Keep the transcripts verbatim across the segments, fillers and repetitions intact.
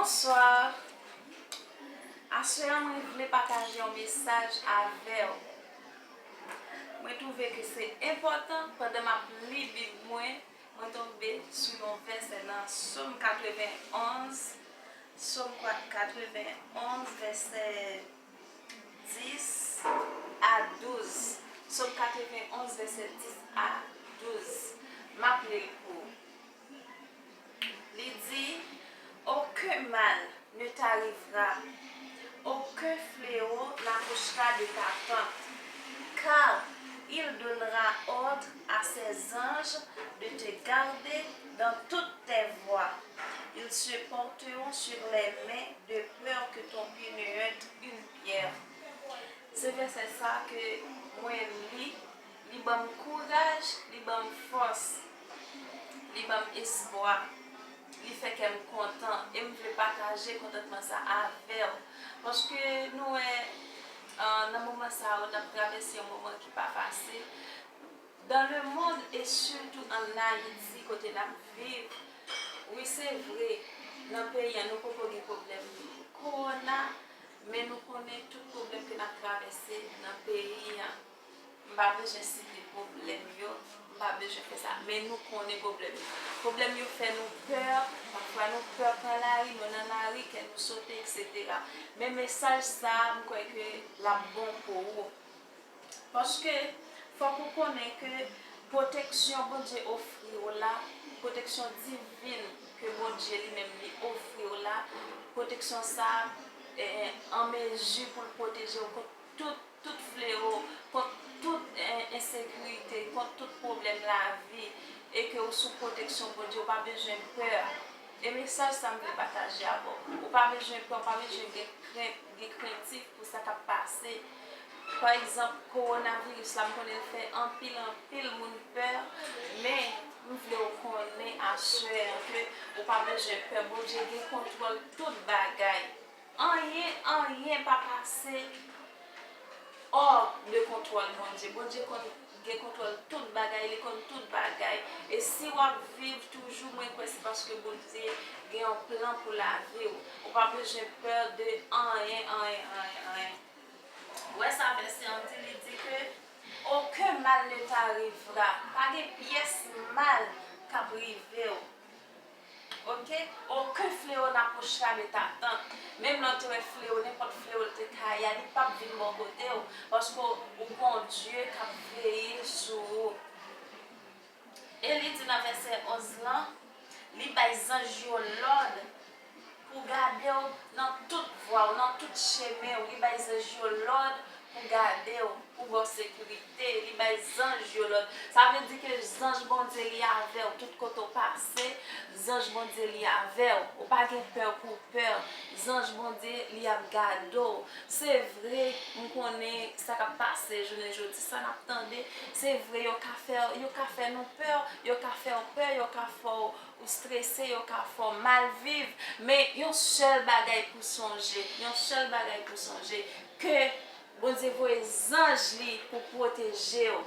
Bonswa. Aswè a, mwen vle pataje yon mesaj avè w. Mwen twouve ke se enpòtan, pandan m ap li Bib mwen, mwen tonbe sou yon vèsè nan Sòm katrevenn onz, Sòm kwa-, katrevenn onz, vèsè dis a douz. Sòm katrevenn onz, vèsè dis a douz. M ap li l pou ou. Li di, Aucun mal ne t'arrivera, aucun fléau n'approchera de ta tente, car il donnera ordre à ses anges de te garder dans toutes tes voies. Ils se porteront sur les mains de peur que ton pied ne heurte une pierre. Se vèsè sa ke mwen li, li ban m kouraj, li ban m fòs, li ban m espwa, li fè kè m kontan, e m vle pataje kontantman sa avè w. Paske nou wè, euh, nan moman sa yo, n ap travèse yon moman ki pa fasil. Dans le monde et surtout en Haïti, kote n ap viv, wi, se vre, nan peyi an, nou poko gen pwoblèm kowona, men nou konnen tout pwoblèm ke n ap travèse nan peyi an. M pa bezwen site pwoblèm yo, m pa bezwen fè sa, men nou konnen pwoblèm yo. Pwoblèm yo fè nou pè, pafwa nou pè pran lari, nou nan lari, kè nou sote, etsetera. Men mesaj sa a, m kwè ke l ap bon pou ou. Paske, fòk ou konnen ke pwoteksyon Bondye ofri w la, pwoteksyon divin ke Bondye li menm li ofri w la, pwoteksyon sa a, eh, an mezi pou l pwoteje w kont tout, tout flewo, kont tout, eh, ensekirite, kont tout pwoblèm lavi, e ke w sou pwoteksyon Bondye, w pa bezwen pè. E mesaj sa m vle pataje avè w. Ou pa bezwen pè, ou pa bezwen gen krent, gen krentif pou sa k ap pase. Pa egzanp, kowonaviris la, m konnen l fè anpil, anpil moun pè, men m vle w konnen aswè an ke ou pa bezwen pè. Bondye gen kontwòl tout bagay. Anyen, anyen pa pase hors de kontwòl Bondye. Bondye konn, gen kontwòl tout bagay, li konn tout bagay. E si w ap viv toujou, mwen kwè se paske Bondye gen yon plan pou lavi w. Ou pa bezwen pè de anyen, anyen, anyen, anyen. Ou wè sa vèsè an di, li di ke aucun mal ne t'arrivera. Pa gen pyès mal k ap rive w. Oke? Aucun fléau n'approchera de ta tente. Menm lè w te wè flewo, nenpòt flewo l te ka ye a, li p ap vin bò kote w, paske w gon Dye k ap veye sou ou. E li di nan vèsè onz lan, li bay zanj yo lòd pou gade w nan tout vwa w, nan tout chemen w. Li bay zanj yo lòd pou gade w, pou ba w sekirite. Li bay zanj yo lòd. Sa vle di ke zanj Bondye li avè w. Tout kote w pase, zanj Bondye li avè w. Ou pa gen pè pou w pè. Zanj Bondye li ap gade w. Se vre, m konnen sa k ap pase jounen jodi, sa n ap tande. Se vre, yo ka fè, yo ka fè nou pè, yo ka fè w pè, yo ka fè w ou strese, yo ka fè w mal viv, men yon sèl bagay pou sonje, yon sèl bagay pou sonje, ke Bondye voye zanj li pou pwoteje w.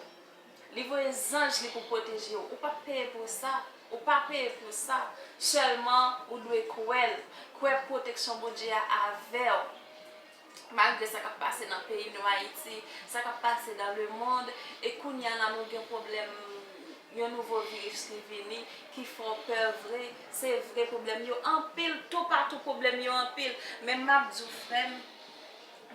Li voye zanj li pou pwoteje w. Ou pa peye pou sa. Ou pa peye pou sa. Sèlman, ou dwe kwè l. Kwè pwoteksyon Bondye a avè w. Malgre sa k ap pase nan peyi nou, Ayiti, sa k ap pase dans le monde, e kounye a la nou gen pwoblèm, yon nouvo viris ki vini, ki fè w pè vre. Se vre, pwoblèm yo anpil, toupatou pwoblèm yo anpil. Men m ap di w, frè m,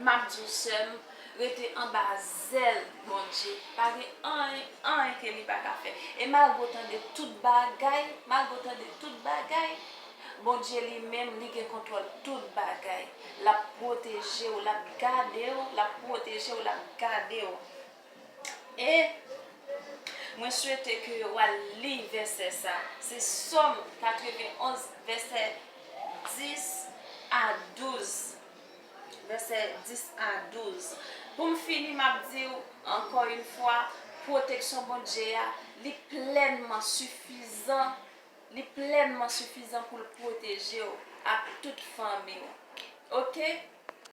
m ap di w, sè m, rete anba zèl Bondye. Pa gen anyen, anyen ke li pa ka fè. E malgre w tande tout bagay, malgre w tande tout bagay, Bondye li menm, li gen kontwòl tout bagay. L ap pwoteje w, l ap gade w, l ap pwoteje w, l ap gade w. E mwen swete ke w al li vèsè sa. Se Sòm katrevenn onz, vèsè dis a douz. Vèsè dis a douz. Pou m fini, m ap di w ankò yon fwa, pwoteksyon Bondye a, li plènman sifizan, li plènman sifizan pou l pwoteje w ak tout fanmi w. Oke?